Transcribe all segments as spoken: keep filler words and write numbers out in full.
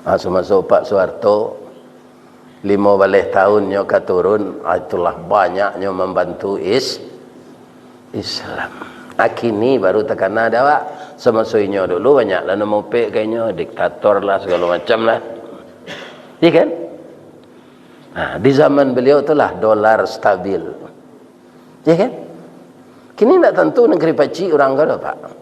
Ha, samaso Pak Suharto, limo baleh tahun nyo ka turun, ha, itulah banyaknyo mambantu is-, Islam. Ha, kini baru takana dek awak. Samaso inyo dulu, banyaklah nan maupek ka inyo, diktator lah, sagalo macam lah. Iya kan? Ha, di zaman beliau tu lah dolar stabil. Ya kan? Kini ndak tantu nagari pacik urang ko doh, Pak.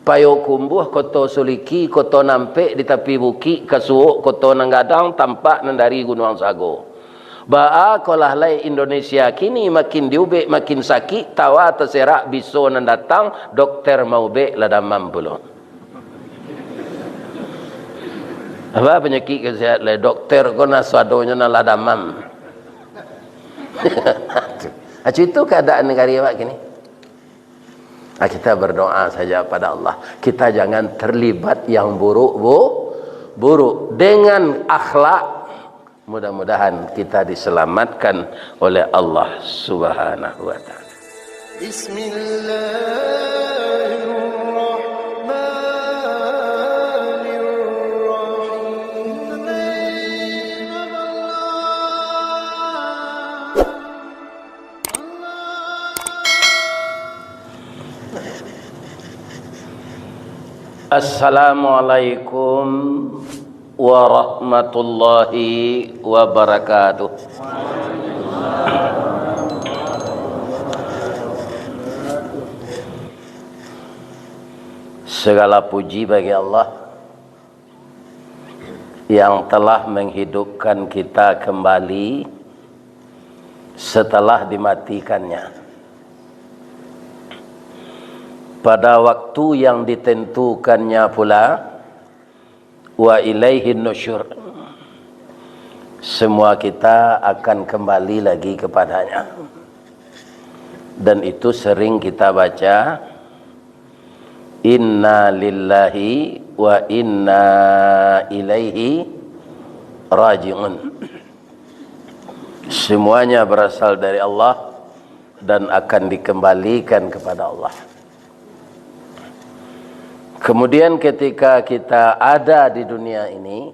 Payokumbuah, Koto Suliki, Koto Nampek di tapi bukik, Kasuok, Koto Nan Gadang, tampak nan dari Gunuang Sago. Baa ko lah lai Indonesia kini, makin diubek makin sakik, tawa taserak biso nan datang, dokter maubek lah damam pulo. Apa panyakik ka sehat lai? Dokter ko nan sadonyo nan lah damam. Acam itu keadaan nagari awak kini. Ah, kita berdoa saja pada Allah. Kita jangan terlibat yang buruk, bu-, buruk. Dengan akhlak, mudah-mudahan kita diselamatkan oleh Allah Subhanahu wa Ta'ala. Bismillahirrahmanirrahim. Assalamualaikum warahmatullahi wabarakatuh. Segala puji bagi Allah yang telah menghidupkan kita kembali setelah dimatikannya. Pada waktu yang ditentukannya pula, wa ilaihin nusyur. Semua kita akan kembali lagi kepadanya. Dan itu sering kita baca, "Inna lillahi wa inna ilaihi raji'un." Semuanya berasal dari Allah dan akan dikembalikan kepada Allah. Kemudian, ketika kita ada di dunia ini,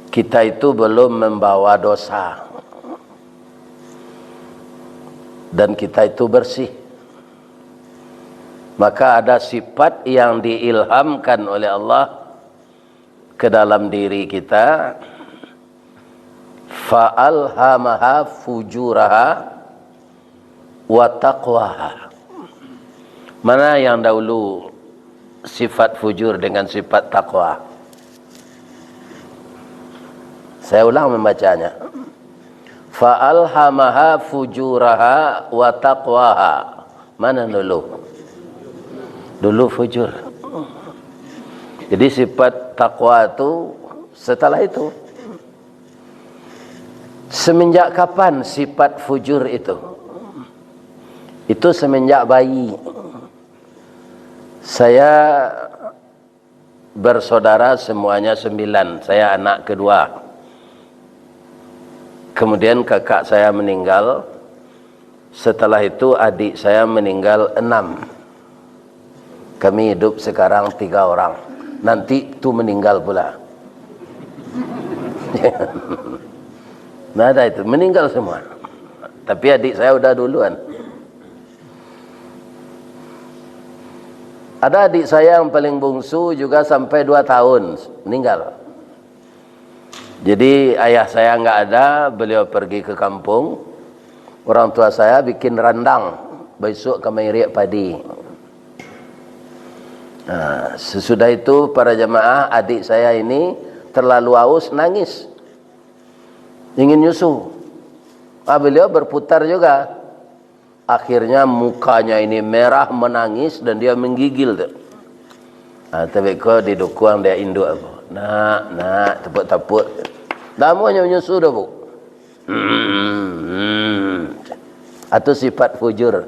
kita itu belum membawa dosa. Dan kita itu bersih. Maka ada sifat yang diilhamkan oleh Allah ke dalam diri kita, "Fa alhamaha fujuraha wa taqwaha." Mana yang dahulu, sifat fujur dengan sifat takwa? Saya ulang membacanya. "Fa alhamaha fujuraha wa taqwaha." Mana dulu? Dulu fujur. Jadi, sifat takwa tu setelah itu. Semenjak kapan sifat fujur itu? Itu semenjak bayi. Saya bersaudara semuanya sembilan, saya anak kedua. Kemudian kakak saya meninggal, setelah itu adik saya meninggal enam. Kami hidup sekarang tiga orang. Nanti tu meninggal pula. Nah, ada itu, meninggal semua. Tapi adik saya udah duluan. Ada adik saya yang paling bungsu juga sampai dua tahun meninggal. Jadi, ayah saya nggak ada, beliau pergi ke kampung. Orang tua saya bikin randang, besok ka mairiak padi. Nah, sesudah itu, para jamaah, adik saya ini terlalu haus, nangis. Ingin nyusu. Ah, beliau berputar juga. Akhirnya mukanya ini merah, menangis, dan dia menggigil tu. Ah, tapi ko didukuang dek induk aku. "Nak, nak, tepuk-tepuk." Lamonyo nyusu dah, Bu. Hmm, hmm. Atau sifat fujur.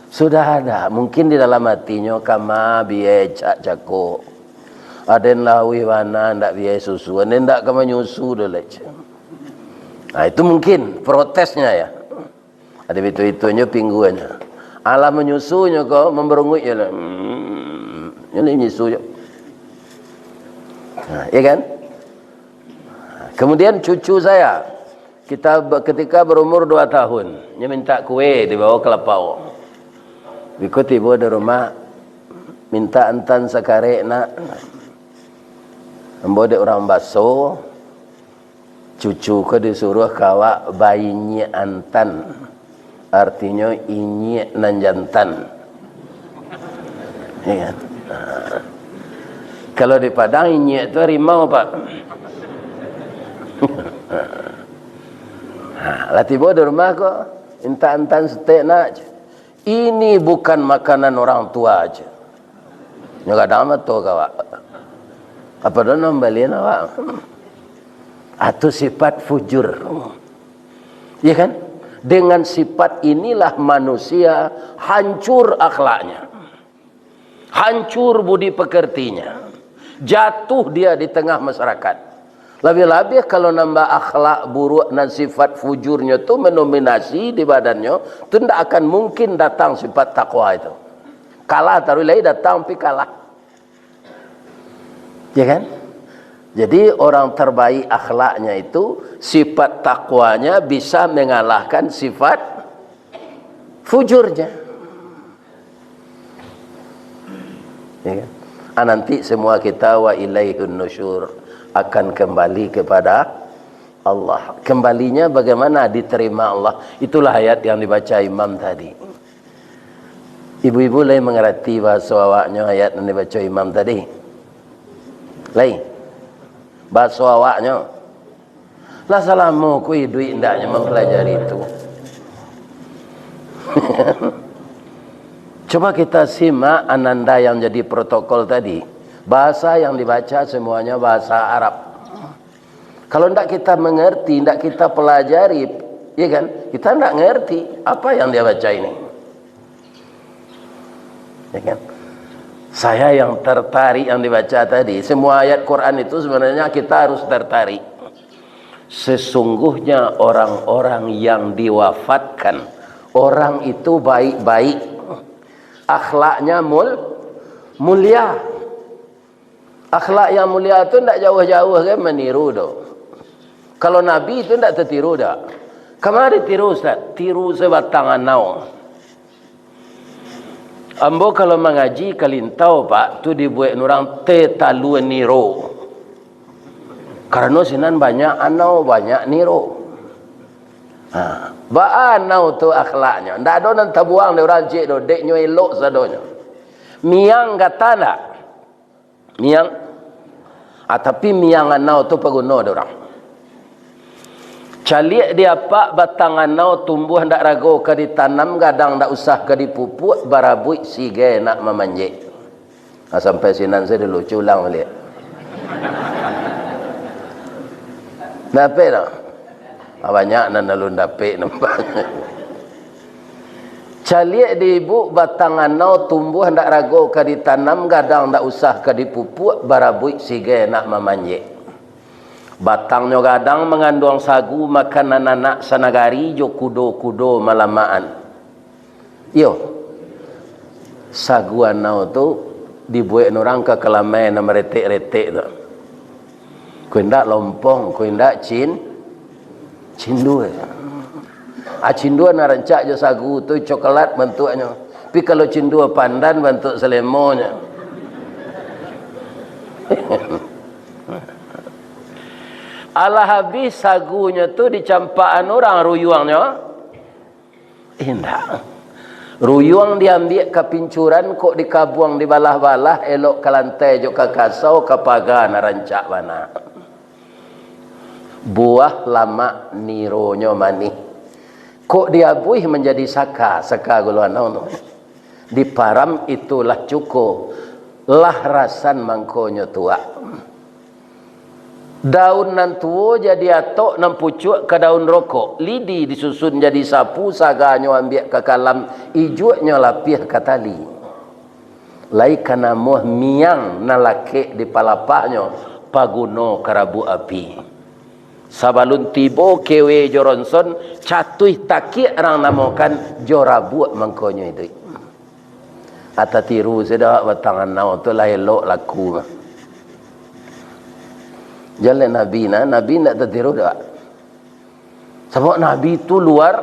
Sudah ada, mungkin di dalam hatinyo, "Kama biai cak cako. Aden lawih bana ndak biai susu, aden ndak ka manyusu doh lai." Nah, itu mungkin protesnya ya. Ada itu-itunyo pingguannya. Alah manyusunyo ko, memberunguiknyo lah. Hmm, ini nyusu je. Nah, ya kan? Kemudian cucu saya, kita be-, ketika berumur dua tahun, dia minta kue dibawa ke lapau. Biko tibo di rumah, minta antan sakarek nak. Ambo dek urang baso, cucu ko disuruh ka awak bainyiak antan. Artinyo, inyiak nan jantan. Ya kan? Ha. Kalau di Padang, inyiak tu harimau, Pak. Ha, lah tibo di rumah ko, minta antan saketek nak. Ini bukan makanan orang tua, cek. Nyo gadang mato ka awak. Apo dah nan balian awak? Atu sifat fujur. Ya kan? Dengan sifat inilah manusia hancur akhlaknya. Hancur budi pekertinya. Jatuh dia di tengah masyarakat. Labiah-labiah kalau nambah akhlak buruk nan sifat fujurnyo tu mendominasi di badannyo, tu ndak akan mungkin datang sifat takwa itu. Kalah taruih lai datang, tapi kalah. Ya kan? Jadi, orang terbaik akhlaknya itu, sifat takwanya bisa mengalahkan sifat fujurnya. Ya kan? Ah, nanti semua kita wa ilaihun nusyur, akan kembali kepada Allah. Kembalinya bagaimana diterima Allah? Itulah ayat yang dibaca imam tadi. Ibu-ibu lai mangarati bahaso awaknyo ayat nan dibaco imam tadi? Lai? Bahaso awaknyo? Lah salamo ko iduik ndaknyo mampalajari itu. Coba kita simak ananda yang jadi protokol tadi. Bahasa yang dibaca semuanya bahasa Arab. Kalau ndak kita mengerti, ndak kita pelajari, ya kan? Kita ndak ngerti apa yang dia baca ini. Ya kan? Saya yang tertarik yang dibaca tadi. Semua ayat Quran itu sebenarnya kita harus tertarik. Sesungguhnya orang-orang yang diwafatkan, orang itu baik-baik, akhlaknya mul-, mulia. Akhlak yang mulia tu ndak jauah-jauah kan maniru doh. Kalau Nabi tu ndak tatiru dak? Kama ditiru, Ustaz? Tiru sabatang anau. Ambo kalau mangaji ka Lintau, Pak, tu dibuek urang teh talua niro. Karano sinan banyak anau, banyak niro. Ha, baa anau tu akhlaknyo? Ndak ado nan tabuang dek urang ciek doh, dek nyo elok sadonyo. Miang gata ndak? Miang. Ah, tapi miang anau tu paguno dek urang. Caliak di apak batang anau tumbuah ndak rago ka ditanam, gadang ndak usah ka dipupuak, barabuik sigai nak mamanjek. Ah, sampai sinan sajo dulu, culang baliak. Dapek tak? Ah, banyak nan alun dapek nampak. Caliak di ibuk batang anau tumbuah ndak rago ka ditanam, gadang ndak usah ka dipupuak, barabuik sigai nak mamanjek. Batangnyo gadang manganduang sagu makanan anak sanagari jo kudo-kudo malamakan. Iyo, sagu anau tu dibuek urang ka kalamai nan maretek-retek tu. Ko indak lompong, ko indak cin-, cindua. Ah, cindua nan rancak jo sagu tu coklat bantuaknyo. Tapi kalau cindua pandan bantuak salemonyo. Alah abih sagunyo tu dicampakan urang ruyuangnyo? Indak. Ruyuang diambiak ka pincuran, kok dikabuang dibalah-balah, elok ka lantai jo ka kasau, ka paga nan rancak bana. Buah lamak nironyo manih. Kok diabuih manjadi saka, saka gulo anau tu. Diparam itulah cuko, lah rasan mangkonyo tuak. Daun nan tuo jadi atok, nan pucuak ka daun rokok, lidi disusun jadi sapu, saganyo ambiak ka kalam, ijuaknyo lapiah ka tali. Lai ka namuah miang nan lakek di palapahnyo, paguno ka rabuak api. Sabalun tibo kewe jo ronson, catuih takiak rang namokan, jo rabuak mangkonyo iduik. Atatiru sudah batang anau tu lah elok laku. Jaleh Nabi, nah, Nabi ndak tatiru doh. Sabab Nabi tu luar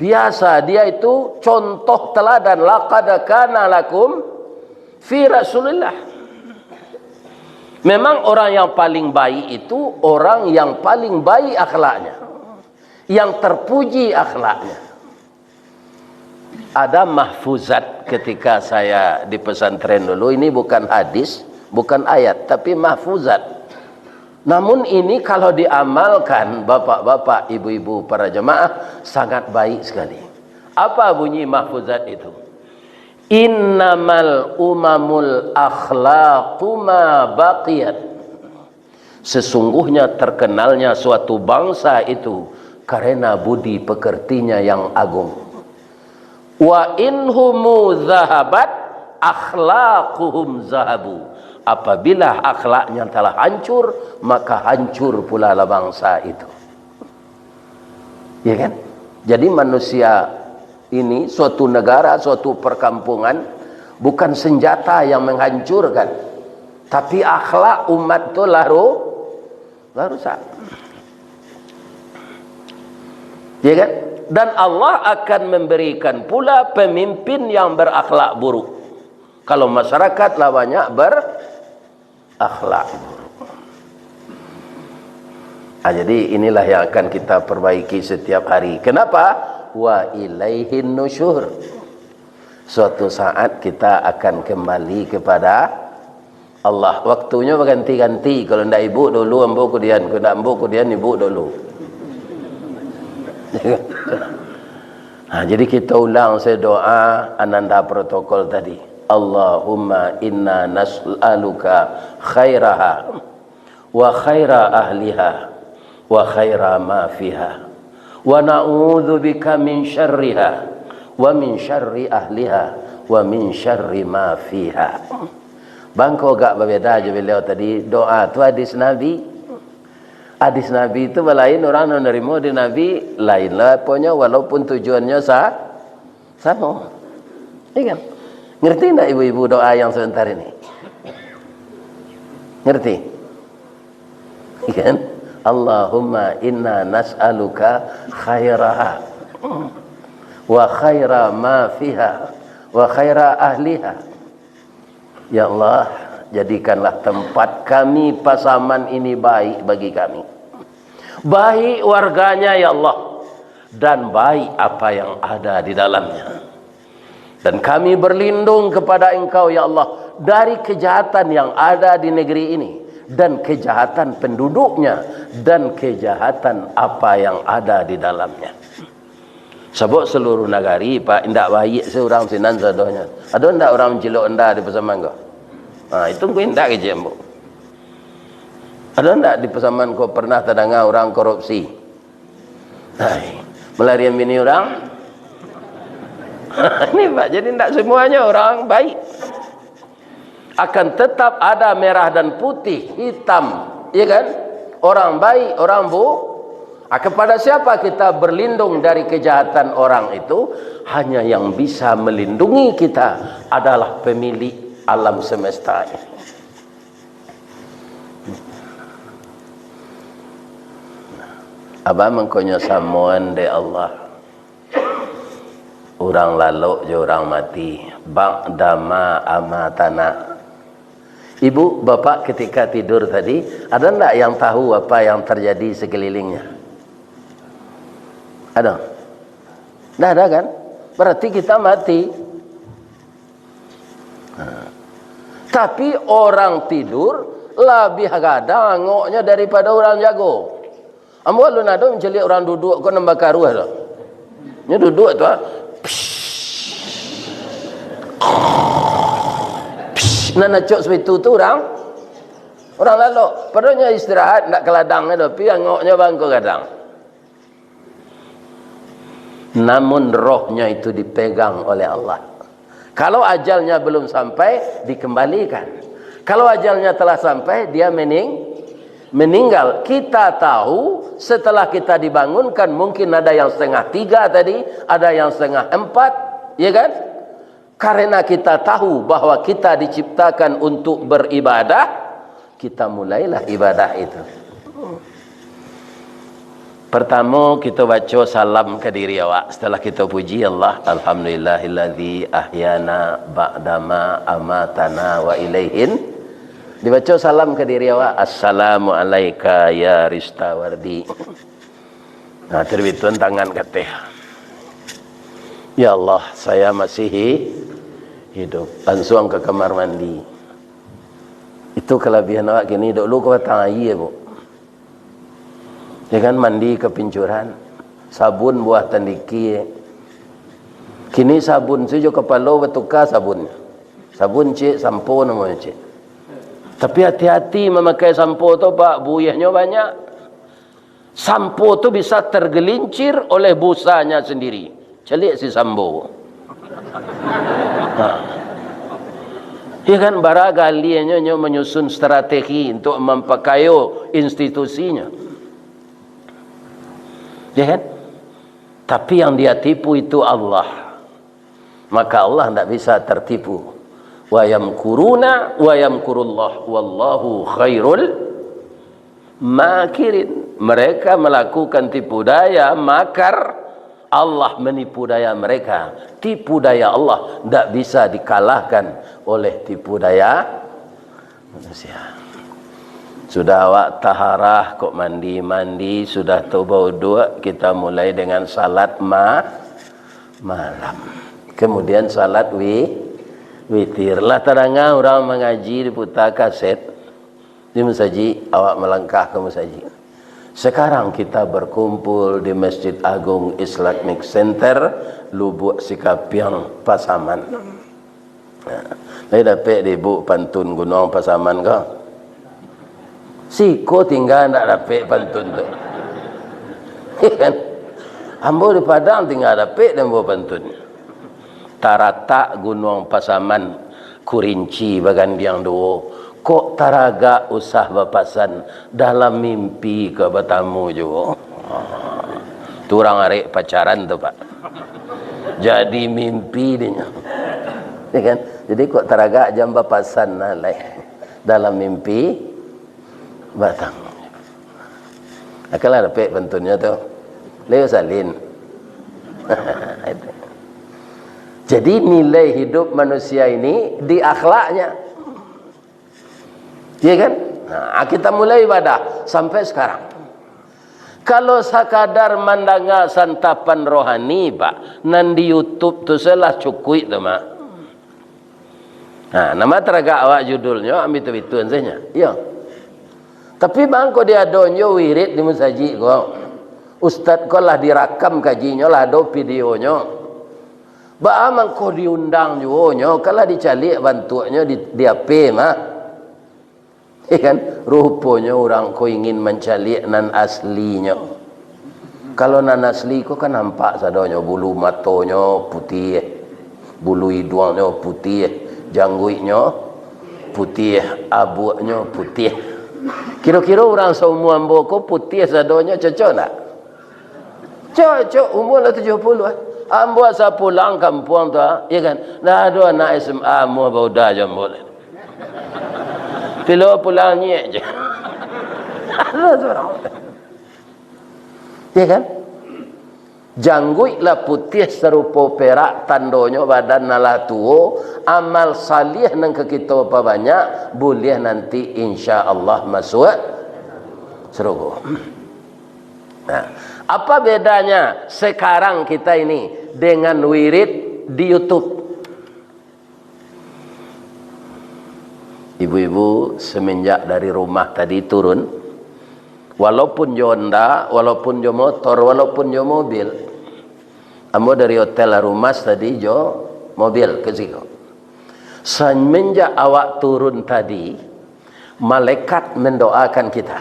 biasa, dia itu contoh teladan, "Laqad kana lakum fi Rasulillah." Memang orang yang paling baik itu orang yang paling baik akhlaknya, yang terpuji akhlaknya. Ada mahfuzat ketika saya di pesantren dulu, ini bukan hadis, bukan ayat, tapi mahfuzat. Namun ini kalau diamalkan, bapak-bapak, ibu-ibu, para jemaah, sangat baik sekali. Apa bunyi mahfuzat itu? "Innamal umamul akhlaqu ma baqiyat." Sesungguhnya terkenalnya suatu bangsa itu karena budi pekertinya yang agung. "Wa inhumu zahabat, akhlaquhum zahabu." Apabila akhlaknya telah hancur, maka hancur pula lah bangsa itu. Ya kan? Jadi manusia ini, suatu negara, suatu perkampungan, bukan senjata yang menghancurkan, tapi akhlak umat tu lah ru-, lah rusak. Ya kan? Dan Allah akan memberikan pula pemimpin yang berakhlak buruk. Kalau masyarakat lah banyak berakhlak buruk. Ah, jadi inilah yang akan kita perbaiki setiap hari. Kenapa? "Wa ilaihin nusyur." Suatu saat kita akan kembali kepada Allah. Waktunyo baganti-ganti. Kalau ndak ibuk dulu, ambo kudian. Kalau ndak ambo kudian, ibuk dulu. Ha, jadi kita ulang sajo doa ananda protokol tadi. "Allahumma inna nas'aluka khairaha wa khaira ahliha wa khaira ma fiha. Wa na'udzubika min syarriha wa min syarri ahliha wa min syarri ma fiha." Bangko agak babeda jo baliau tadi, doa tu hadis Nabi. Hadis Nabi tu balain, urang nan narimo di Nabi, lain lah aponyo, walaupun tujuannyo sa-, samo. Iya kan? Ngerti ndak ibu-ibu doa yang sebentar ini? Ngerti? Iya kan? "Allahumma inna nas'aluka khairaha wa khaira ma fiha wa khaira ahliha." Ya Allah, jadikanlah tempat kami Pasaman ini baik bagi kami. Baik warganya, ya Allah, dan baik apa yang ada di dalamnya. Dan kami berlindung kepada Engkau, ya Allah, dari kejahatan yang ada di negeri ini, dan kejahatan penduduknya, dan kejahatan apa yang ada di dalamnya. Sabab seluruh nagari, Pak, indak baiak se urang sinan sadonyo. Ado ndak urang mancilok enda di Pasaman ko? Ha, itu ko indak kecek ambo. Ado ndak di Pasaman ko pernah tadanga urang korupsi? Hai, malarian bini urang? Ini, Pak, jadi ndak semuanya orang baik. Akan tetap ada merah dan putih, hitam, ya kan? Orang baik, orang bu-, ah, kepada siapa kita berlindung dari kejahatan orang itu? Hanya yang bisa melindungi kita adalah pemilik alam semesta ini. Abah mangkonyo samoan dek Allah. Urang lalok jo urang mati, ba'dama amatana. Ibu, bapak ketika tidur tadi, ada ndak yang tahu apa yang terjadi sekelilingnya? Ada? Ndak ada kan? Berarti kita mati. Nah. Tapi orang tidur labiah gadang angoknyo daripada urang jago. Ambo alun ado mancaliak urang duduak ko nan bakaruah tu. Nyo duduak tu, ah. Psh. Psh. Nan acok sabitu tu urang, urang lalok. Padahalnyo istirahat, ndak ka ladang ado, tapi angoknyo bangko gadang. Namun rohnya itu dipegang oleh Allah. Kalau ajalnya belum sampai, dikembalikan. Kalau ajalnya telah sampai, dia mening-, meninggal. Kita tahu, setelah kita dibangunkan, mungkin ada yang setengah tiga tadi, ada yang setengah empat, ya kan? Karena kita tahu bahwa kita diciptakan untuk beribadah, Kita mulailah ibadah itu. Pertamo, kita baco salam ka diri awak. Setelah kita puji Allah, "Alhamdulillahilladzi ahyana ba'dama amatana wa ilaihin." Dibaco salam ka diri awak, "Assalamu alaika ya Ristawardi." Nah, terbituan tangan kateh. "Ya Allah, saya masih hi-, hidup." Lansuang ka kamar mandi. Itu kalabiahan awak kini, dulu ka batang aia, Bu. Ya kan, mandi ka pincuran, sabun buah tandiki. Kini sabun sajo kapalo batuka sabunnyo. Sabun ciek, sampo namonyo ciek. Tapi hati-hati mamakai sampo tu, Pak, buahnyo banyak. Sampo tu bisa tergelincir oleh busanya sendiri. Caliak si Sambo. Ha. Ya kan, bara galiahnyo nyo manyusun strategi untuk mampakayo institusinyo. Ya kan? Tapi yang dia tipu itu Allah. Maka Allah ndak bisa tertipu. "Wa yamkuruna wa yamkurullah wallahu khairul makirin." Mereka melakukan tipu daya, makar, Allah menipu daya mereka. Tipu daya Allah ndak bisa dikalahkan oleh tipu daya manusia. Sudah awak taharah, kok mandi-mandi, sudah tu bauduak, kita mulai dengan salat ma-, malam. Kemudian salat wi-, witir. Lah tadanga urang mangaji, diputa kaset di musajik, awak malangkah ka musajik. Sekarang kita berkumpul di Masjid Agung Islamic Center, Lubuak Sikapiang, Pasaman. Nah, lai dapek di ibu pantun Gunuang Pasaman ko? Siko tingga ndak dapek pantun tu. Kan? Ambo di Padang tingga dapek dek ambo pantun. Taratak Gunuang Pasaman, kurinci bagandiang duo. Kok taragak usah bapasan, dalam mimpi ka batamu juo. Tu urang arek pacaran tu, Pak. Jadi mimpi dinyo. Ya kan? Jadi kok taragak jan bapasan nah lai. Dalam mimpi batamu. Akanlah dapek pantunnyo tu. Leo salin. Jadi nilai hidup manusia ini di akhlaknya. Ya kan? Nah, kita mulai ibadah sampai sekarang. Kalau sakadar mandanga santapan rohani, Pak, nan di YouTube tu salah cukuik tu, Mak. Nah, nama taragak awak judulnyo, ambi tu bituan saja. Iyo. Tapi bangko diadonyo wirid di musajik ko. Ustad ko lah dirakam kajinyo, lah ado videonyo. Baa mangko diundang juo nyo, kan lah dicaliak bantuaknyo di, di H P mah. Ya kan? Ruponyo urang ko ingin mancaliak nan aslinyo. Kalau nan asli ko kan nampak sadonyo, bulu matonyo putiah, bulu iduangnyo putiah, jangguiknyo putiah, abuaknyo putiah. Kiro-kiro urang saumua ambo ko putiah sadonyo, cocok ndak? Cocok, umua lah tujuah puluah. Ambo asa pulang kampuang tu, ah, ya kan? Dah ado anak S M A, ambo bauda jo ambo. Pilo pulang nyiak je. Ado surang. Ya kan? Jangguik lah putiah sarupo perak, tandonyo badan nan lah tuo, amal salih nan ka kito pabanyak, buliah nanti insya Allah masuak sarugo. Nah, apa bedanya sekarang kita ini dengan wirid di YouTube? Ibu-ibu, semenjak dari rumah tadi turun, walaupun jo onda, walaupun jo motor, walaupun jo mobil, ambo dari Hotel Arumas tadi jo mobil ka siko. Semenjak awak turun tadi, malaikat mendoakan kita.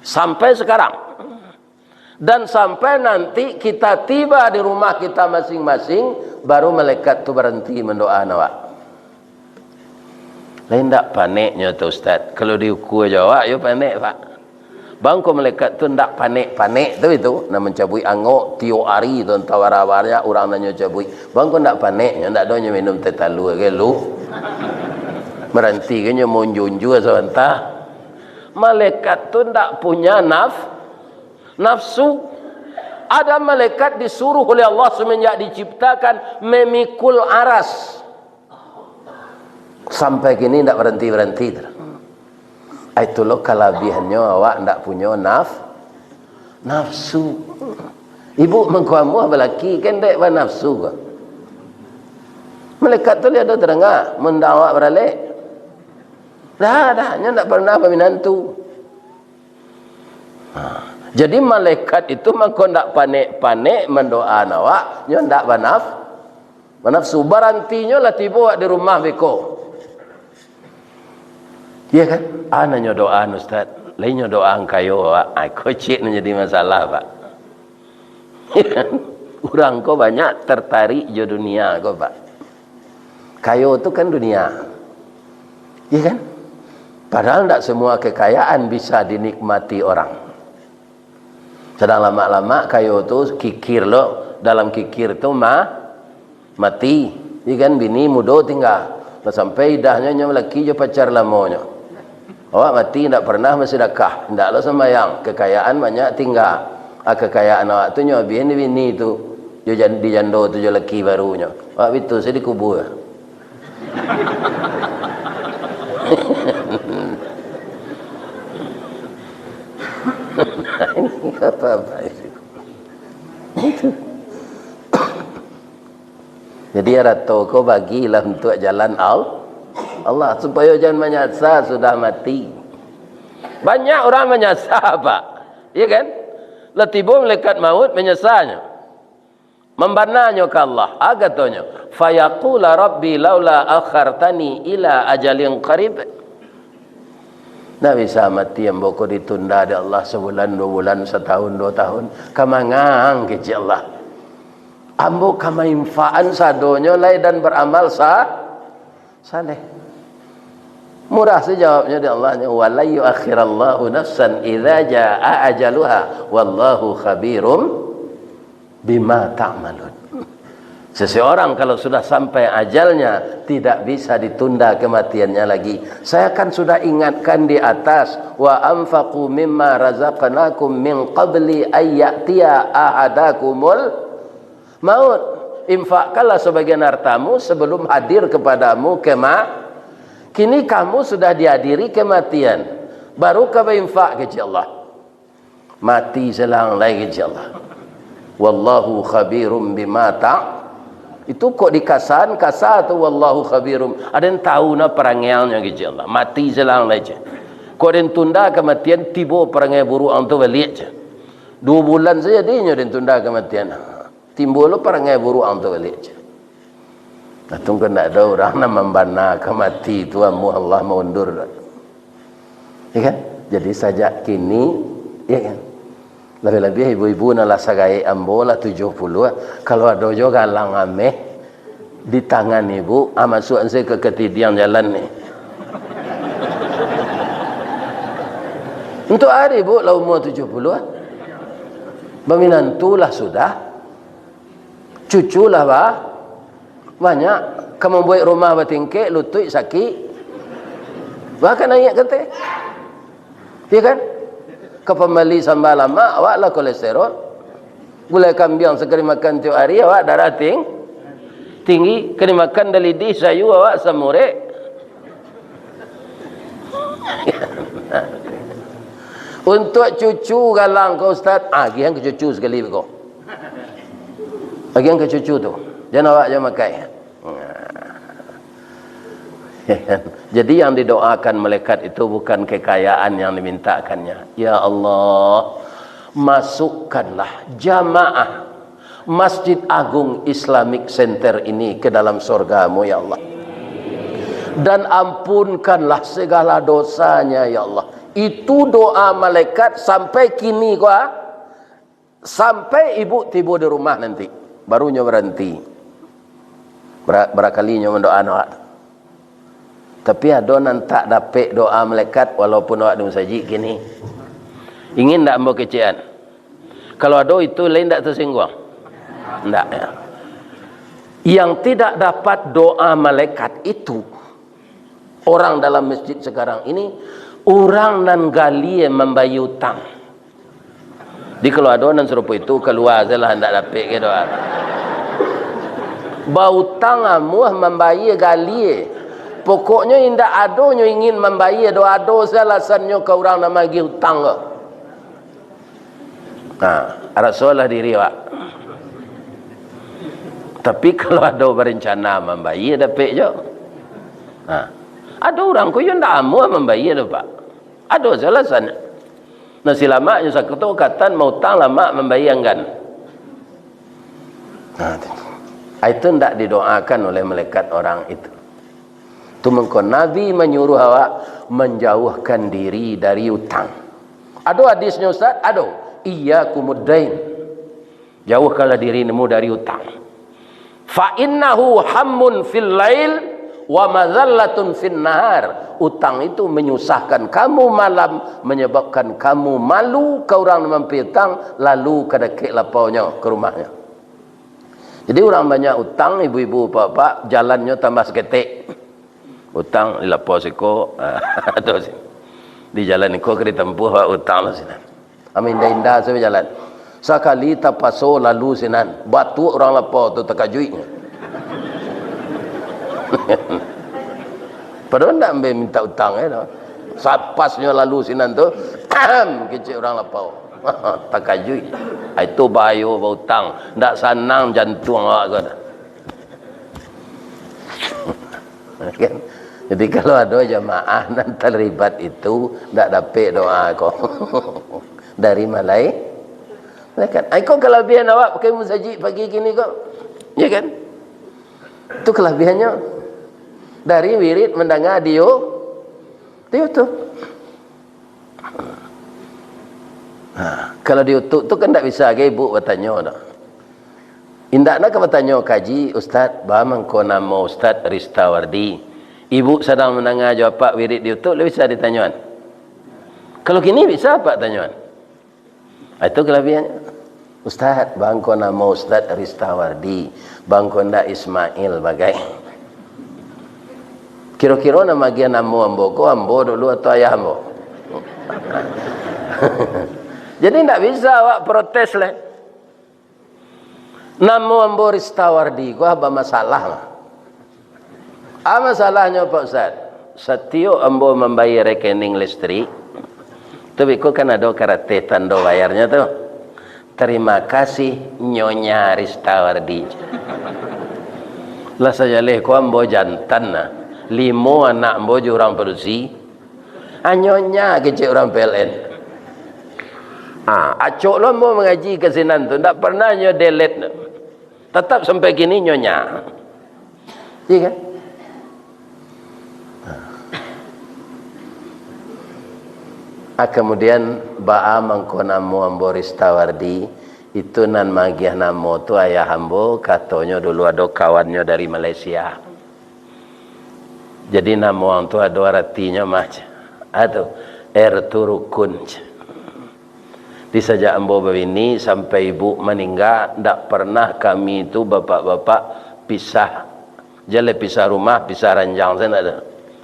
Sampai sekarang. Dan sampai nanti kita tiba di rumah kita masing-masing, baru malaikat tu baranti mandoakan awak. Lain ndak paneknyo tu, Ustaz? Kalau diukua jo awak, yo panek, Pak. Bangko malaikat tu ndak panek-panek tu itu, nak mancabuik angok, tiok ari tu, antah bara-bara urang nanyo cabuik. Bangko ndak paneknyo, ndak donyo minum teh talua ge lu. Maranti ge nyo maunjua-unjua sabanta. Malaikat tu ndak punya naf-, nafsu. Ada malaikat disuruh oleh Allah semenjak diciptakan memikul aras. Sampai kini ndak berhenti-berhenti tu. Itulah kalabiahannyo awak ndak punyo naf-, nafsu. Ibu mangko amuah balaki kan dek banafsu ko. Malaikat tu lihat tu terangah, mun ndak awak baralek. Dah, dah, nyo ndak pernah baminantu. Ha. Jadi malaikat itu mangko ndak panek-panek mandoaan awak, nyo ndak banaf-, banafsu. Barantinyo lah tibo awak di rumah beko. Iya kan? Ana nyo doaan, Ustaz. Lai nyo doaan kayo awak. Ai, kocik nan jadi masalah, Pak. Urang ko banyak tertarik jo dunia ko, Pak. Kayo tu kan dunia. Iya kan? Padahal ndak semua kekayaan bisa dinikmati orang. Sadang lamak-lamak kayo tu kikir lo, dalam kikir tu ma-, mati. Iya kan, bini mudo tingga. Lah sampai idahnyo nyo laki jo pacar lamonyo. Awak mati ndak pernah basidakah, ndak lo sambayang, kekayaan banyak tingga. Ah, kekayaan awak tu nyo abihan di bini tu, jo jan-, di jando tu jo laki barunyo. Awak bitu se dikubua. Apa-apa itu. Jadi, harato ko bagilah untuak jalan Al-, Allah, supayo jan manyasa sudah mati. Banyak urang manyasa, Pak. Iya kan? Lah tibo malaikat maut, manyasanyo. Mambananyo ka Allah. Ah, katonyo, "Fayaqula Rabbi laula akhartani ila ajalin qarib." Ndak bisa mati ambo ko ditunda dek Allah sabulan, dua bulan, satahun, dua tahun. Ka mangang kecek Allah. Ambo ka mainfakan sadonyo lai dan baramal sa-, saleh. Murah se jawabnyo dek Allah nyo, "Wa la yuakhirallahu nafsan idza jaa ajaluha, wallahu khabirum bima ta'malun." Seseorang kalau sudah sampai ajalnya, tidak bisa ditunda kematiannya lagi. Saya kan sudah ingatkan di atas, "Wa anfaqu mimma razaqnakum min qabli ay ya'tiya ahadakumul maut." Infakkanlah sebagian hartamu sebelum hadir kepadamu kema-, kini kamu sudah dihadiri kematian, baru ka bainfak, kecek Allah. Mati selang lai, kecek Allah. Wallahu khabirum bima ta-, itu kok dikasan, kasa tu, wallahu khabirum. Aden tahu na parangiangnyo, kecek Allah. Mati selang lai, cek. Kok den tunda kematian, tibo parangai buruk ang tu baliak, cek. Dua bulan saja dinyo den tunda kematian. Timbul lo parangai buruk ang tu baliak, cek. Nah, tu kan ndak ada urang nan mambana ka mati tu, amuah Allah maundur. Ya kan? Jadi, sajak kini, ya kan? Labiah-labiah ibu-ibu nan lah sagaek ambo lah tujuh puluah, kalau ado jo galang ameh di tangan ibu, ah, masuak se ka katidiang jalan ni. Untuak ari, Bu, lah umua tujuh puluah. Baminantu lah sudah. Cucu lah ba-, banyak. Ka mambuek rumah batingkek, lutuik sakik. Bahkan naiak kateh. Iya kan? Ka pambali samba lamak, awak lah kolesterol. Gulai kambiang sakali makan tiok ari, awak darah ting-, tinggi. Kali makan dalidih sayu, awak asam urek. Untuak cucu galang ko, Ustaz, ah, agihan ka cucu sakali beko. Agihan ka cucu tu. Jan awak jan makai. Jadi, yang didoakan malaikat itu bukan kekayaan yang dimintakannya. Ya Allah, masukkanlah jamaah Masjid Agung Islamic Center ini ke dalam sorga-Mu, ya Allah. Dan ampunkanlah segala dosanya, ya Allah. Itu doa malaikat sampai kini ko, ah. Sampai ibu tibo di rumah nanti, baru nyo baranti. Bara-, barakali nyo mandoaan awak tu. Tapi ado nan tak dapek doa malaikat walaupun awak di masajik kini. Ingin ndak ambo kecekan? Kalau ado itu lain ndak tersinggung? Ndak, ya. Yang tidak dapat doa malaikat itu, orang dalam masjid sekarang ini, Urang nan galie mambayie utang. Jadi, kalau ado nan sarupo itu, kalua sajolah, indak dapek ka doh. Bautang amuah, mambayie galie. Pokoknyo indak ado nyo ingin mambayie doh, ado sajo alasannyo ka urang nan magih utang ko. Ha, rasolah diri awak. Tapi, kalau ado barencana mambayie, dapek juo. Ha. Ado urang ko yo ndak amuah mambayie doh, Pak. Ado sajo alasannyo. Nah, si lamaknyo sakoto katan mautang lamak mambayie anggan. Nah, itu ndak didoakan oleh malaikat orang itu. Tu mangko Nabi manyuruah awak manjauahkan diri dari utang. Ado hadisnyo, Ustaz? Ado. Iyyakumud dain. Jauahkanlah dirimu dari utang. Fa innahu hammun fil lail wa mazallatun fin nahar. Utang itu menyusahkan kamu malam, menyebabkan kamu malu ka urang nan mambayie utang, lalu ka dakek lapaunyo, ka rumahnyo. Jadi, urang banyak utang, ibu-ibu, bapak-bapak, jalannyo tambah saketek. Utang di lapau siko, ado siko. Di jalan iko ka ditampuah, Pak, utang lah sinan. Amin inda-inda sajo bajalan. Sakali tapaso lalu sinan, batuak urang lapau tu, takajuik. Padahal ndak ambe minta utang, eh, doh. Sapasnyo lalu sinan tu, kecek urang lapau. Takajuik. Ah, itu bahayo bautang. Ndak sanang jantuang awak ko. Kan? Jadi, kalau ado jamaah nan talibat itu, ndak dapek doa ko dari malai-, malaikat. Ai, ko kalabiahan awak pakai musajik pagi kini ko. Ya kan? Itu kalabihannyo. Dari wirid mandanga di You-, di YouTube. Ha, kalau di YouTube tu kan ndak bisa gai ibu batanyo doh. Indak nak ka batanyo, "Kaji, Ustaz, baa mangko namo Ustaz Ristawardi?" Ibu sadang mandanga jo apak wirid di YouTube, lah bisa ditanyoan. Kalau kini bisa apak tanyoan. Ah, itu kalabiahan. "Ustaz, baa mangko namo Ustaz Ristawardi, baa mangko ndak Ismail bagai?" Kiro-kiro nan magiah namo ambo ko, ambo dulu atau ayah ambo? Jadi, ndak bisa awak protes lai. Namo ambo Ristawardi ko, ah, bamasalah mah. Ah, masalahnyo, Pak Ustaz, satiok ambo mambayie rekening listrik, tu biko kan ado karateh tando bayarnyo tu. "Tarima kasih, Nyonya Ristawardi." Lah sajaleh ko ambo jantan nah. Limo anak ambo jo urang padusi. Ah, Nyonya kecek urang P L N. Ah, acok lo ambo mangaji ka sinan tu, ndak pernah nyo delete. Tatap sampai kini Nyonya. Iya kan? Ah, kemudian, "Baa mangko namo ambo Ristawardi?" Itu nan magiah namo tu ayah ambo, katonyo dulu ado kawannyo dari Malaysia. Jadi, namo ang tu ado aratinyo mah, ceh. Ado, R tu rukun, ceh. Di sajak ambo babini sampai ibu maningga, ndak pernah kami tu bapak-bapak pisah. Jan lai pisah rumah, pisah ranjang sajo ndak ado.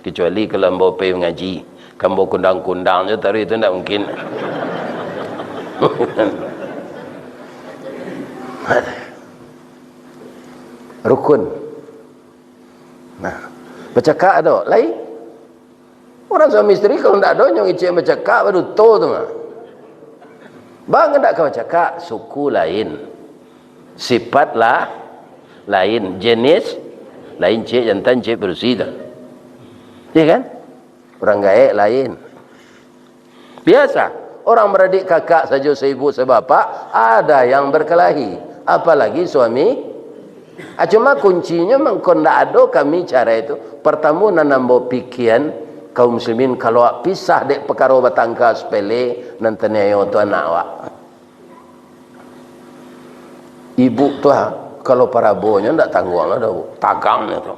Kecuali kalau ambo pai mangaji, ka ambo kundang-kundang jo taruih, itu ndak mungkin. Rukun. Nah, bacakak ado, lai. Urang suami isteri kalau ndak ado, nyo ngicek bacakak, baduto tu mah. Bang, ndak ka bacakak, suku lain. Sifat lah lain, jenis lain, cek jantan, cek padusi tu. Iya kan? Urang gaek lain. Biasa, orang beradik kakak sajo, seibu sebapak, ada yang berkelahi, apalagi suami. Ah, cuma kuncinyo mangko ndak ado kami cara itu. Partamo nan ambo pikian, kaum muslimin, kalau awak pisah dek pakaro batangka sepele, nan taniayo tu anak awak. Ibu tu, ha, kalau parabonyo ndak tangguang lah doh, tagangnyo tu.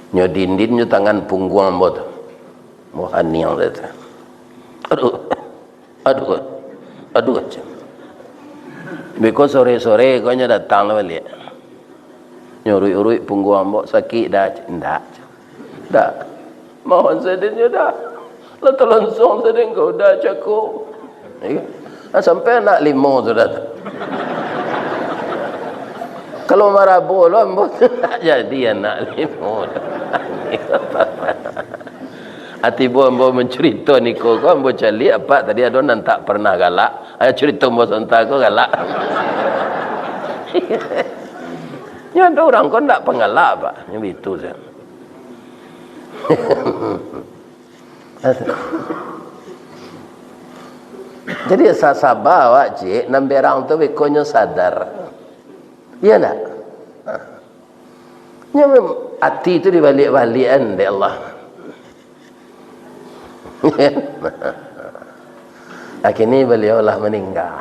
Nyo dindin nyo tangan pungguang ambo tu. Ambo haniang sajo tu. Aduh. Aduh. Aduh, cek. Beko sore-sore ko nyo datang lah baliak. Nyo uruik-uruik pungguang ambo, sakik dah, cek. Ndak, cek. Ndak. Mohon sadonyo dah. Lah talonsong sadang ko udah cako. Iyo. Nah, sampai anak limo sudah tu. Kalau marabo lo ambo tu tak jadi anak limo. Ati bo ambo mancarito niko ko, ambo caliak apak tadi ado nan tak parnah galak. Ayo carito ambo santa ko galak. Nyo ado urang ko ndak panggalak, Pak. Nyo bitu sajo. Jadi, sa-, saba awak, Cik, nan berang tu bekonyo sadar. Iyo ndak? Nyo mem-, ati tu dibaliak-baliakan dek Allah. Akhirnya beliau lah meninggal.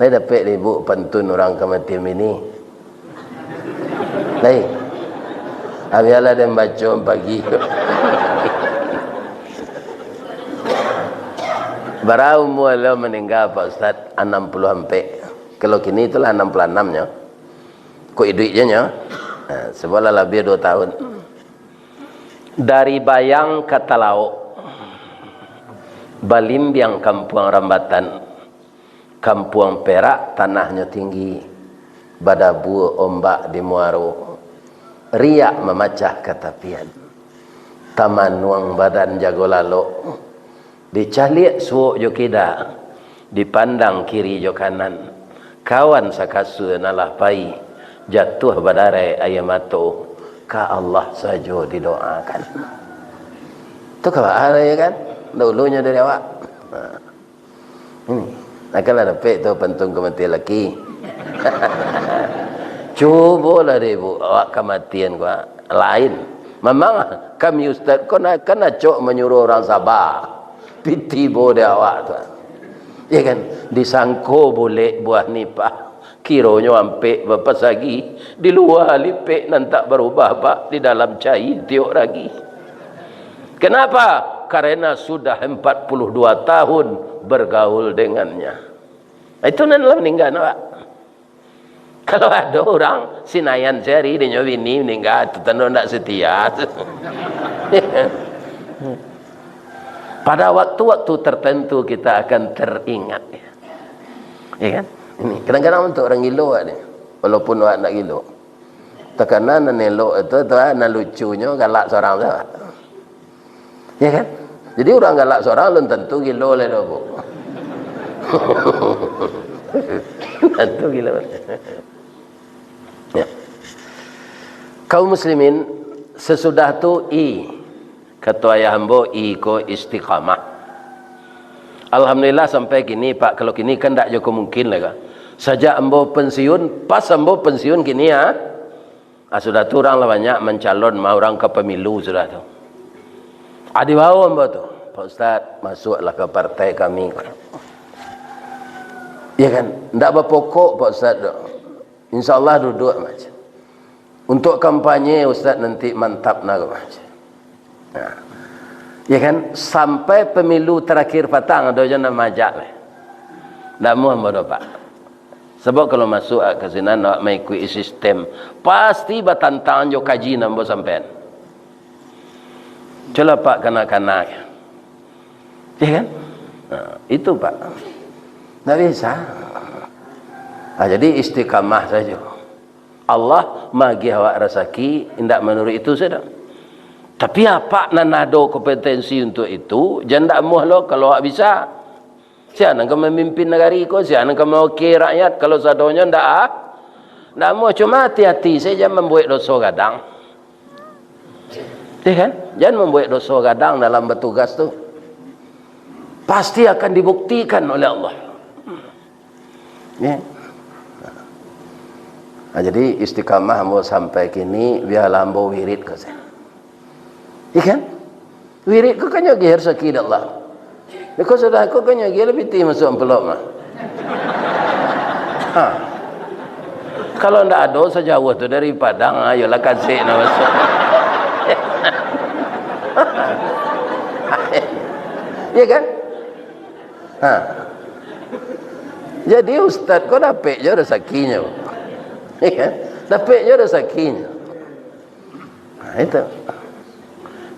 Lai dapek dek ibu pantun urang kamatian bini? Lai. Ah, bialah den baco pagi. Bara umua beliau maningga, Pak Ustaz? Anam puluah ampek. Kalau kini itulah anam puluah anam nyo. Kok iduik je nyo. Ha, sabalah labiah duo tahun. Dari Bayang ka Talaok, balimbiang kampuang Rambatan. Kampuang Perak tanahnyo tinggi, badabua ombak di muaro, riak mamacah ka tapian. Tamanuang badan jago lalok, dicaliak suok jo kida, dipandang kiri jo kanan, kawan sakasua nan lah pai, jatuah badarai aia mato, ka Allah sajo didoakan. Tu ka baa, yo kan? Dahulunyo dari awak. Nah. Ini, akanlah dapek tu pantun kamatian laki. Cubolah dek ibu, awak kamatian ko lain. Mamang kami ustaz ko na-, kan acok manyuruah urang saba. Piti bo dek awak tu. Ya kan? Disangko bulek buah nipah. Kironyo ampek bapasagi, di lua lipek nan tak barubah, Pak, di dalam cai tiok ragi. Kenapa? Karena sudah empat puluh dua tahun bergaul dengannya. Itu nan lah maningga, Pak. Kalau ado urang Sinayan sehari dinyo bini maningga, itu tando ndak setia. Pada waktu-waktu tertentu kita akan teringat. Ya kan? Ini, kadang-kadang untuk urang gilo awak ni, walaupun awak ndak gilo. Takana nan elok itu, tu, ah, nan lucunyo galak surang tu. Ya kan? Jadi urang galak surang alun tantu gilo lai doh, Bu. Tantu gilo. Ya. Kaum muslimin, sesudah tu, i, kato ayah ambo, iko istiqamah. Alhamdulillah, sampai kini, Pak, kalau kini kan ndak jo ko mungkin lai ka. Sajak ambo pensiun, pas ambo pensiun kini, ha? Ah, sudah tu urang lah banyak mancalon, mah urang ka pemilu sudah tu. Ah, dibawo ambo tu, "Pak Ustaz, masuaklah ka partai kami." Ya kan? Ndak bapokok, Pak Ustaz, tu. Insya Allah duduak, macam. Untuk kampanye, Ustaz, nanti mantap nah, macam. Nah. Ya kan? Sampai pemilu terakhir patang, ado juo nan maajak, leh. Ndak amuah ambo doh, Pak. Sabab kalau masuak ka sinan, awak maikuik sistem, pasti batantang jo kaji nan ambo sampaian. Cubolah, Pak, kana-kana. Ya kan? Nah, itu, Pak. Ndak bisa. Ah, jadi istiqamah sajo. Allah maagiah awak rasaki, indak manuruik itu sajo. Tapi apak nan ado kompetensi untuak itu, jan ndak amuah lo kalau awak bisa. Sia nan ka mamimpin nagari ko, sia nan ka mawakili rakyat, kalau sadonyo ndak, ah, ndak amuah. Cuma ati-ati sajo, jan mambuek doso gadang. Ya kan? Jan mambuek doso gadang dalam batugas tu. Pasti akan dibuktikan oleh Allah. Ya. Nah, jadi istiqamah ambo sampai kini, bialah ambo wirid ko sajo. Iya kan? Wirid ko kan nyo agiah rasaki dek Allah. Beko sudah ko kan nyo agiah lah pitih masuak amplop mah. Ha. Kalau ndak ado sajauah tu dari Padang, ayolah kasek nah masuak. Iya kan? Ha. Jadi ustaz ko dapek jo rasakinyo. Iya kan? Dapek jo rasakinyo. Nah, itu.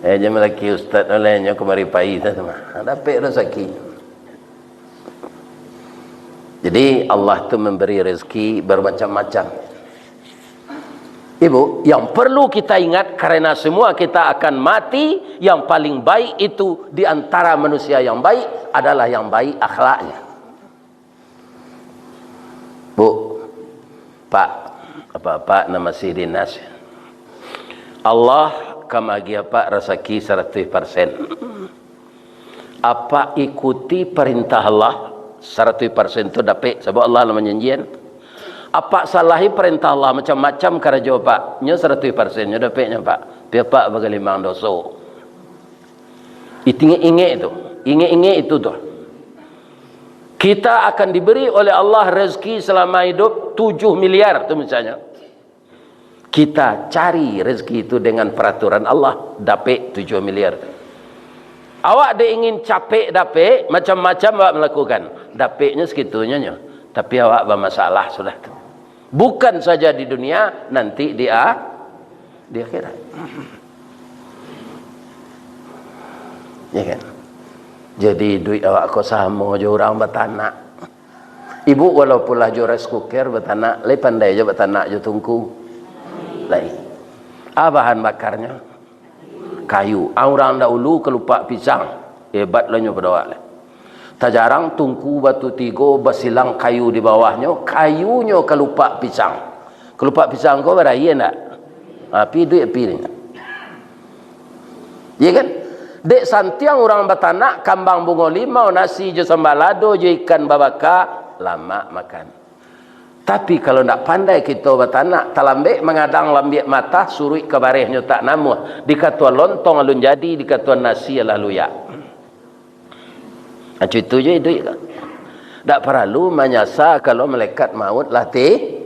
Eh, jan malaki ustaz, oleh nyo kamari pai tu mah. Dapek rasaki. Jadi, Allah tu memberi rezeki bermacam-macam. Ibu, yang perlu kita ingat, karena semua kita akan mati, yang paling baik itu di antara manusia yang baik adalah yang baik akhlaknya. Bu, Pak, apak-apak nan masih dinas, Allah ka maagiah apak rasaki saratuih parsen. Apak ikuti parintah Allah, saratuih parsen tu dapek, sabab Allah lah manjanjian. Apak salahi parintah Allah, macam-macam karajo apak, nyo saratuih parsen nyo dapeknyo, Pak. Tapi apak bagalimang doso. Ingek-ingek tu, ingek-ingek itu tu. Kita akan diberi oleh Allah rezeki selama hidup tujuh miliar tu misalnya. Kita cari rezeki itu dengan peraturan Allah, dapek tujuh miliar tu. Awak dek ingin capek dapek, macam-macam awak melakukan. Dapeknyo segitunyo nyo. Tapi awak bamasalah sudah tu. Bukan saja di dunia, nanti di a-, di akhirat. Ya kan? Jadi, duit awak ko samo jo urang batanak. Ibu, walaupun lah jo rice cooker batanak, lai pandai jo batanak jo tungku. Lai. A bahan bakarnyo? Kayu. A urang dahulu kalupak pisang. Hebat lah nyo pado awak lai. Tajarang tungku batu tigo, basilang kayu di bawahnyo, kayunyo kalupak pisang. Kalupak pisang ko baraia ndak? Ha, pi duit pi ni. Iya kan? Dek santiang urang batanak, kambang bungo limau, nasi jo sambalado, jo ikan babaka, lamak makan. Tapi, kalau ndak pandai kito batanak, talambek mangadang lambiak matah, suruik ka barehnyo tak namuah, dikatuan lontong alun jadi, dikatuan nasi alah luyak. Macam itu je iduik kan. Ndak paralu manyasa kalau malaikat maut lah ti-,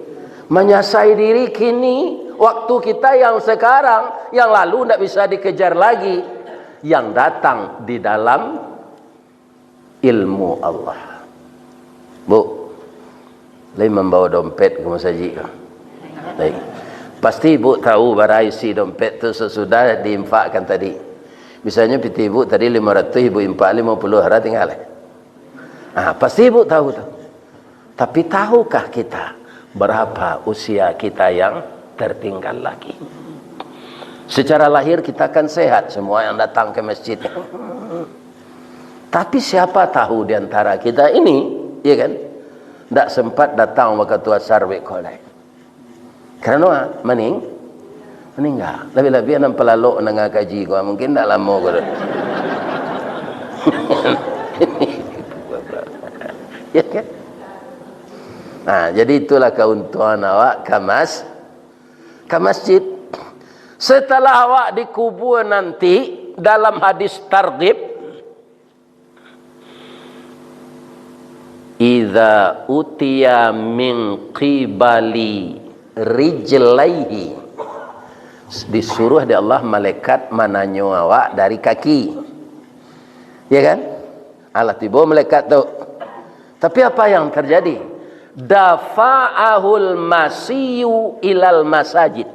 manyasai diri kini, waktu kita yang sekarang, yang lalu ndak bisa dikejar lagi, yang datang di dalam ilmu Allah. Bu, lai mambawa dompet ka masajik ko? Baik. Pasti ibu tahu bara isi dompet tu sasudah diinfakkan tadi. Misalnyo pitih ibu tadi lima ratus, ibu infak lima puluh, hara tingga lai? Ah, pasti ibu tahu tu. Tapi tahukah kita berapa usia kita yang tertinggal lagi? Secara lahir kita kan sehat semua yang datang ke masjid. Tapi siapa tahu di antara kita ini, ya kan, ndak sempat datang waktu asar beko lai. Karano maning-, maningga. Labiah-labiah nan palalok nanga kaji ko, mungkin ndak lamo ko tu. Ya kan? Nah, jadi itulah kauntungan awak ka mas-, ka masjid. Setelah awak dikubur nanti, dalam hadis Targhib, "Idza utiya min qibali rijlaihi." Disuruh dek Allah malaikat mananyo awak dari kaki. Ya kan? Alah tibo malaikat tu. Tapi apa yang terjadi? Dafa'ahul masiyu ilal masajid.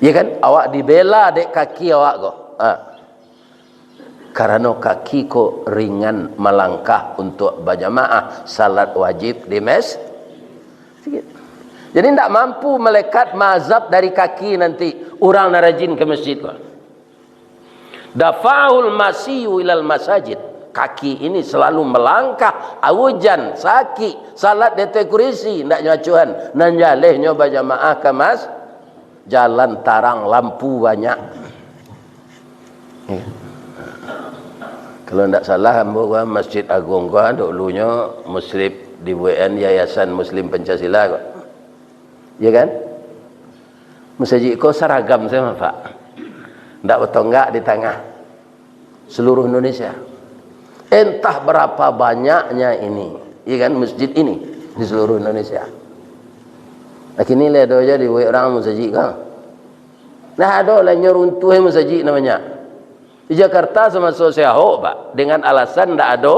Ya kan? Awak dibela dek kaki awak ko. Ha. Karano kaki ko ringan malangkah untuak bajamaah salat wajib di mes-, masjid. Jadi, ndak mampu malaikat maazab dari kaki nanti urang nan rajin ka masjid ko. Dafa'ahul masiyu ilal masajid. Kaki ini selalu melangkah, aujan, sakik, salat di ateh kurisi, ndak nyo acuahan. Nan jalehnyo bajamaah ka mas-, jalan tarang, lampu banyak. Ya. Kalau ndak salah, ambo kan Masjid Agung ko, dulunyo Muslim dibuekan Yayasan Muslim Pancasila ko. Ya kan? Masajik ko saragam sajo, Pak. Ndak batonggak di tangah. Seluruh Indonesia. Entah berapa banyaknya ini, ya kan, masjid ini di seluruh Indonesia. Kini lai ado juo dibuek urang masajik ko. Nah, ado lah nyo runtuh masajik namonyo. Di Jakarta samaso si Ahok, Pak, dengan alasan ndak ado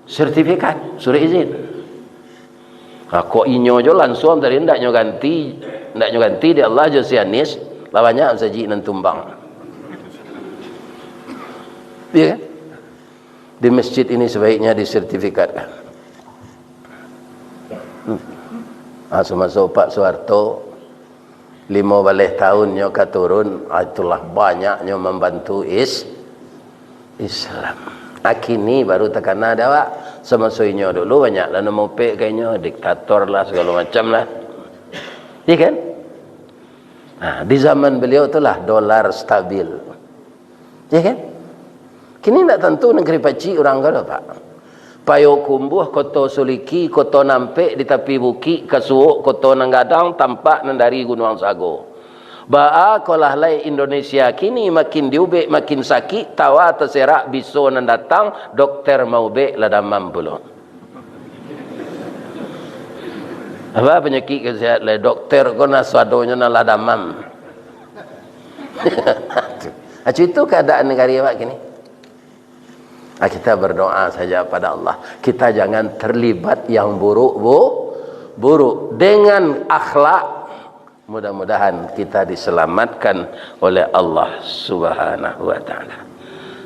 sertifikat, surat izin. Nah, kok inyo jo lansuang tadi ndak nyo ganti, ndak nyo ganti dek Allah jo si Anies, Lah banyak masajik nan tumbang. Iya kan? Di masjid ini sebaiknya disertifikatkan. Ah, samaso Pak Soeharto, limo baleh tahun nyo ka turun, ah, itulah banyaknyo mambantu is-, Islam. Ah, kini baru takana dek awak. Samaso inyo dulu, banyak lah nan maupek ka inyo, diktator lah, sagalo macam lah. Iya kan? Nah, di zaman beliau tu lah dolar stabil. Ya kan? Kini ndak tantu nagari pacik urang ko doh, Pak. Payokumbuah, Koto Suliki, Koto Nampek di tapi bukik, Kasuok, Koto Nan Gadang, tampak nan dari Gunuang Sago. Baa ko lah lai Indonesia kini, makin diubek makin sakik, tawa taserak biso nan datang, dokter maubek lah damam pulo. Apa panyakik ka sehat lai? Dokter ko nan sadonyo nan lah damam. Acu itu keadaan negari awak kini. Ah, kita berdoa saja pada Allah. Kita jangan terlibat yang buruk, bu-, buruk. Dengan akhlak, mudah-mudahan kita diselamatkan oleh Allah Subhanahu wa Ta'ala.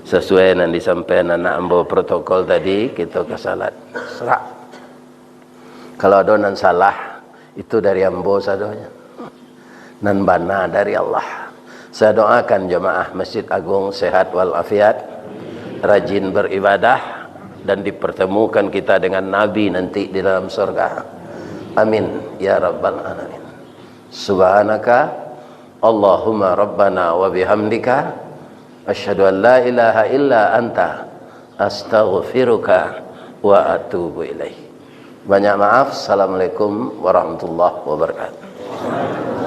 Sesuai nan disampaikan anak ambo protokol tadi, kita ka salat. Serak. Kalau ada nan salah, itu dari ambo sadonyo. Nan bana dari Allah. Saya doakan jemaah Masjid Agung sehat walafiat, rajin beribadah, dan dipertemukan kita dengan Nabi nanti di dalam surga. Amin ya rabbal alamin. Subhanaka Allahumma rabbana wa bihamdika, asyhadu an la ilaha illa anta, astaghfiruka wa atubu ilaik. Banyak maaf. Assalamualaikum warahmatullahi wabarakatuh.